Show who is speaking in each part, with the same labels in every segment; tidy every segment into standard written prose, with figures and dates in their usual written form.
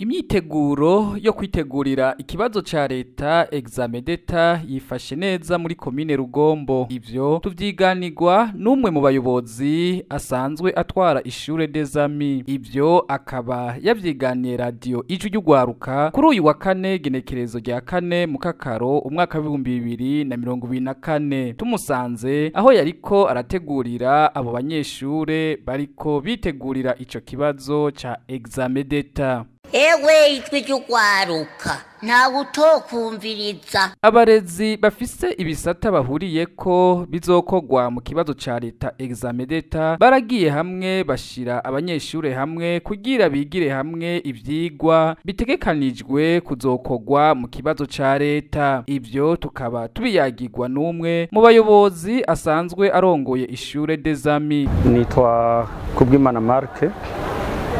Speaker 1: Imyiteguro yo kwitegurira ikibazo ca leta, examen d'État, yifashe neza muri komine Rugombo. Ivyo tuvyiganirwa n'umwe mu bayobozi asanzwe atwara ishure des Amis. Ivyo akaba yavyiganiye Radio Ijwi ry'Ugwaruka kuri uyu wa kane, genekerezo rya 4 Mukakaro umwaka w'2024. Tumusanze aho yariko arategurira abo banyeshure bariko bitegurira ico kibazo ca examen d'État.
Speaker 2: Ewe Ijwi ry'Ugwaruka, ntawe utokumviriza.
Speaker 1: Abarezi bafise ibisata bahuriyeko bizokogwa mu kibazo ca leta, examen d'État, baragiye hamwe bashira abanyeshure hamwe kugira bigire hamwe ivyigwa bitegekanijwe kuzokogwa mu kibazo ca leta. Ivyo tukaba tubiyagirwa n'umwe mu bayobozi asanzwe arongoye ishure des Amis.
Speaker 3: Nitwa Kubwimana Mark,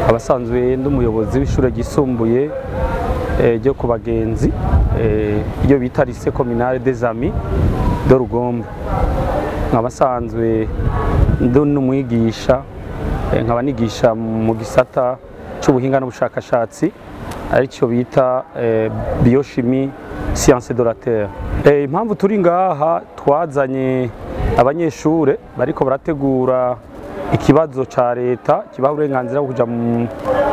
Speaker 3: abasanzwe ndi umuyobozi w'ishure ryisumbuye ryo ku bagenzi, iryo bita Lycée Communal des Amis de Rugombo. Nkaba asanzwe ndi n'umwigisha, nkaba nigisha mu gisata c'ubuhinga n'ubushakashatsi, aricyo bita biochimie, science de la terre. Impamvu turi ngaha, twazanye abanyeshure bariko barategura ikibazo ca leta kibaha uburenganzira bwo kuja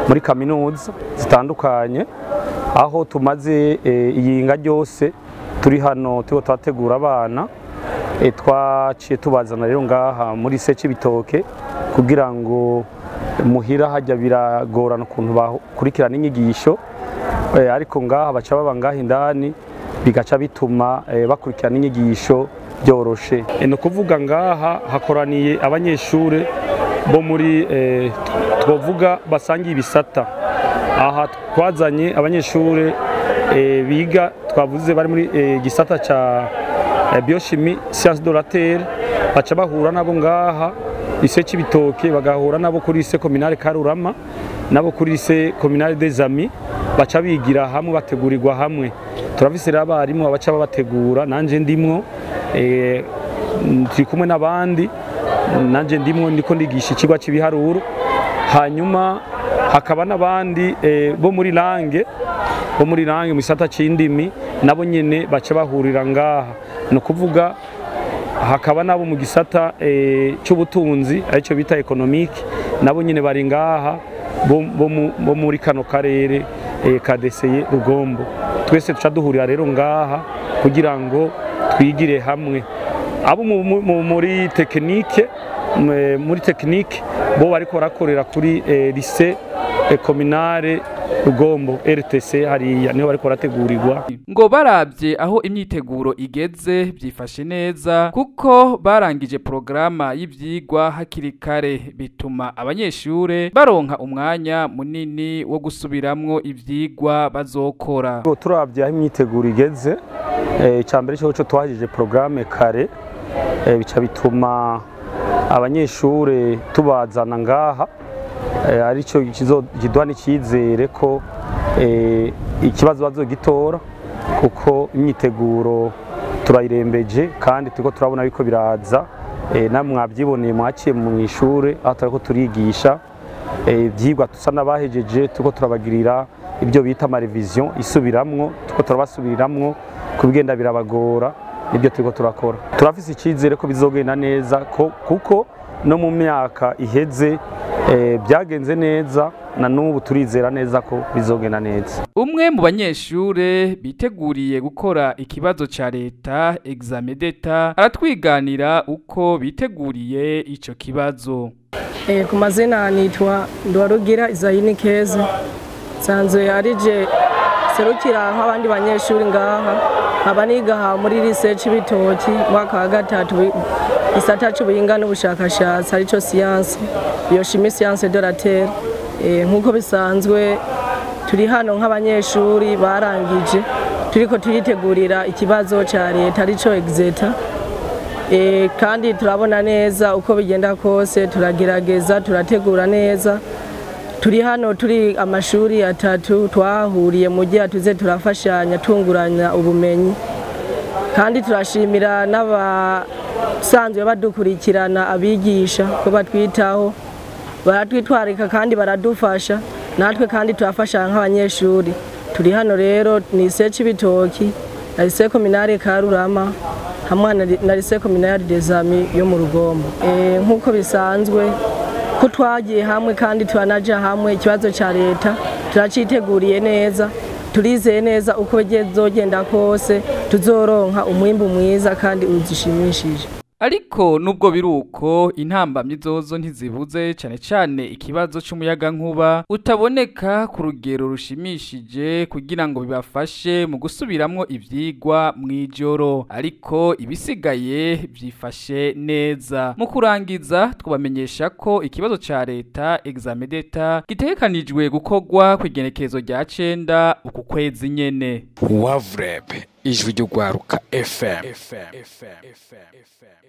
Speaker 3: muri kaminuza zitandukanye, aho tumaze iyinga ryose turi hano turiko turategura abana. Twaciye tubazana rero ngaha muri lycée Cibitoke kugira ngo muhira hajya biragorana ukuntu bakurikirana inyigisho, ariko ngaha baca baba ngaha indani, bigaca bituma bakurikirana inyigisho byoroshe. Ni ukuvuga ngaha hakoraniye abanyeshure bo muri twovuga basangiye ibisata. Aha twazanye abanyeshure biga, twavuze, bari muri gisata ca biochimie, science de la terre, baca bahura nabo ngaha lycée Cibitoke, bagahura nabo kuri lycée communale Karurama, nabo kuri Lycée Communale des Amis, baca bigira hamwe, bategurirwa hamwe. Turafise rero abarimu baca babategura, nanje ndimwo, turi kumwe n'abandi, nanje ndimwo, ndiko ndigisha ikigwa c'ibiharuro. Hanyuma hakaba n'abandi bo muri langue, mu gisata c'indimi, nabo nyene baca bahurira ngaha. Ni ukuvuga hakaba nabo mu gisata c'ubutunzi, aricyo bita économique, nabo nyene bari ngaha bo muri kano karere ka DCE Rugombo. Twese tuca duhurira rero ngaha kugira ngo twigire hamwe. Abo muri technique bo bariko barakorera kuri lycée communale Rugombo RTC, hariya niho bariko barategurirwa.
Speaker 1: Ngo baravye aho imyiteguro igeze, byifashe neza kuko barangije porogaramu y'ivyigwa hakiri kare, bituma abanyeshure baronka umwanya munini wo gusubiramwo ivyigwa bazokora.
Speaker 3: Ngo turavye aho imyiteguro igeze, icambere cyo twahajije programme kare, bica bituma abanyeshure tubazana ngaha, arico kiduha n'icyizere ko ikibazo bazogitora, kuko imyiteguro turayirembeje kandi turiko turabona yuko biraza. Namwe mwabyiboneye, mwaciye mu ishure aho turiko turigisha ivyigwa, tusa n'abahejeje, turiko turabagirira ibyo bita ama révisions, isubiramwo, turiko turabasubiriramwo kubigenda birabagora. Nibyo turiko turakora. Turafise icyizere ko bizogenda neza, kuko no mu myaka iheze byagenze neza, na n'ubu turizera neza ko bizogenda neza.
Speaker 1: Umwe mu banyeshure biteguriye gukora ikibazo ca leta, examen d'État, aratwiganira uko biteguriye ico kibazo.
Speaker 4: Ku mazina nitwa Ndwarugira Isayini Keza, nsanzwe arije serukira nk'abandi banyeshuri ngaha, nkaba niga muri lycée Cibitoki, mwaka wa gatatu, gisata c'ubuhinga n'ubushakashatsi, arico science biochimie, science de la terre. Nk'uko bisanzwe, turi hano nk'abanyeshuri barangije, turiko turitegurira ikibazo ca leta, arico exeta. Kandi turabona neza uko bigenda kose, turagerageza, turategura neza. Turi hano turi amashuri atatu twahuriye mu gihe tuze turafashanya, tunguranya ubumenyi, kandi turashimira n'abasanzwe badukurikirana, abigisha, ko batwitaho, baratwitwarika kandi baradufasha. Natwe kandi turafasha nk'abanyeshuri turi hano. Rero ni lycée Cibitoki na lycée communale Karurama hamwe na lycée communale des Amis yo mu Rugombo. Nk'uko bisanzwe ko twagiye hamwe kandi turanaja hamwe, ikibazo ca leta turaciteguriye neza, turizeye neza uko bizogenda kose tuzoronka umwimbu mwiza kandi uzishimishije.
Speaker 1: Ariko nubwo biruko, intambamyi zozo ntizibuze, cane cane ikibazo c'umuyagankuba utaboneka ku rugero rushimishije kugira ngo bibafashe mu gusubiramwo ivyigwa mw'ijoro, ariko ibisigaye vyifashe neza. Mu kurangiza, twabamenyesha ko ikibazo ca leta, examen d'État, gitegekanijwe gukorwa kw'igenekerezo rya 9 uku kwezi nyene.
Speaker 5: Wavureb, Ijwi ry'Urwaruka FM.